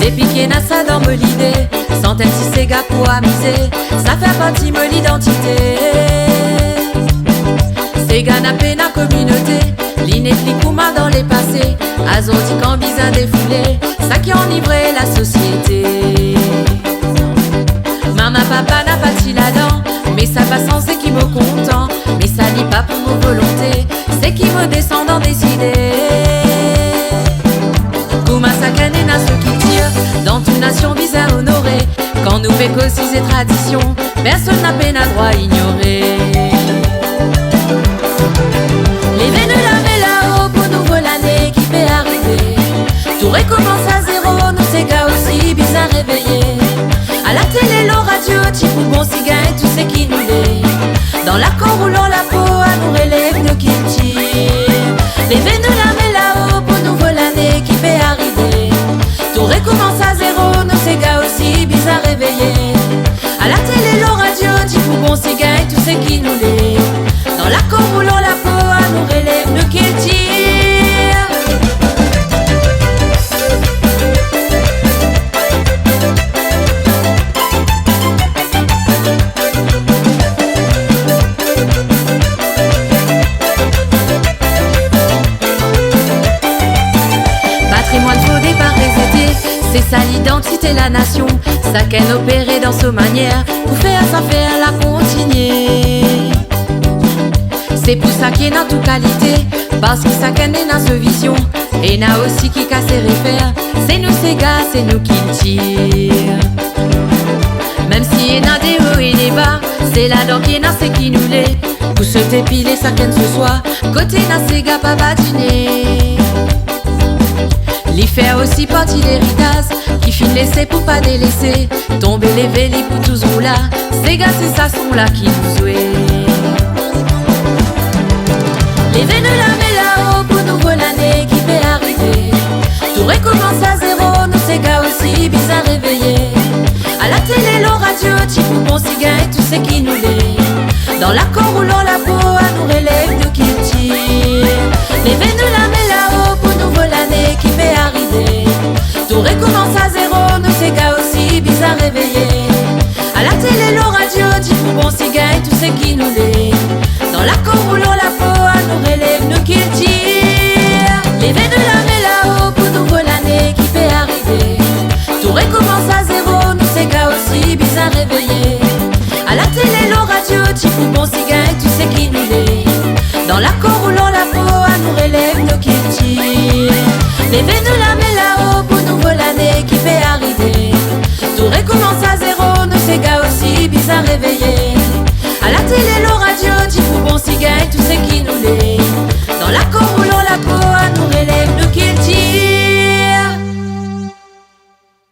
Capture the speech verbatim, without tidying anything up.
Depi ki ena sa dan mo lide, sant enn ti sega pou amize, sa fer parti mo lidantite. Sega ena pena kominote, linet li kouma dan lepase, azordi kan bizin defoule, sa ki anivre lasosiete. Mama, papa ena parti ladan, me sa pa sanz seki mo kontan, me sa li pa pou mo volonte, seki mo desandan deside. Kouma sakenn ena so kiltir, dan tou nasion bizin onore, kan nou pe koz size tradision, personn ena pena drwa inyore. Leve nou lame lao pou nouvo lane ki pe arive. Tou rekoumans a zero, nou sega osi bizin reveye. A latele, lor radio, ti pou bon si gagn tou seki nou le. Dan lakor ou lor lapo, anou relev nou kiltir. Leve nou lame lao pou nouvo lane ki pe arive. Tou rekoumans a zero, nou sega osi bizin reveye. A latele, lor radio, ti pou bon si gagn tou seki nou le. Dan lakor ou lor lapo, anou relev nou kiltir. Patrimwann fode pa rezete, se sa lidantite lanasion. Sakenn opere dan so manier pou fer zafer la kontinie. Se pou sa ki ena tou kalite, parski sakenn ena so vizion. Ena osi ki kase refer, se nou sega, se nou kiltir. Mem si ena de o e de ba, se ladan ki ena seki nou le. Pou sote pile sakenn so swa, kot ena sega pa badine. Li fer osi parti leritaz ki finn lese pou pa delese. Tonbe leve, li pou touzour la, sega se sa son la ki nou zwe. Leve nou lame lao pou nouvo lane ki pe arive. Tou rekoumans a zero, nou sega osi bizin reveye. A latele, lor radio, ti pou bon si gagn tou seki nou le. Dan lakor ou lor lapo, anou relev nou kiltir. Leve nou lame lao pou nouvo lane ki pe arive. Tou rekoumans a zero, nou sega osi bizin reveye. A latele, lor radio, ti pou bon si gagn tou seki nou le. Dan lakor ou lor lapo, anou relev nou kiltir. Leve nou lame lao pou nouvo lane ki pe arive. Tou rekoumans a zero, nou sega osi bizin reveye. A latele, lor radio, ti pou bon si gagn tou seki nou le. Dan lakor ou lor lapo, anou relev nou kiltir. Leve nou lame lao pou nouvo lane ki pe arive. Tou rekoumans a zero, nou sega osi bizin reveye. A latele, lor radio, ti pou bon si gagn tou seki nou le.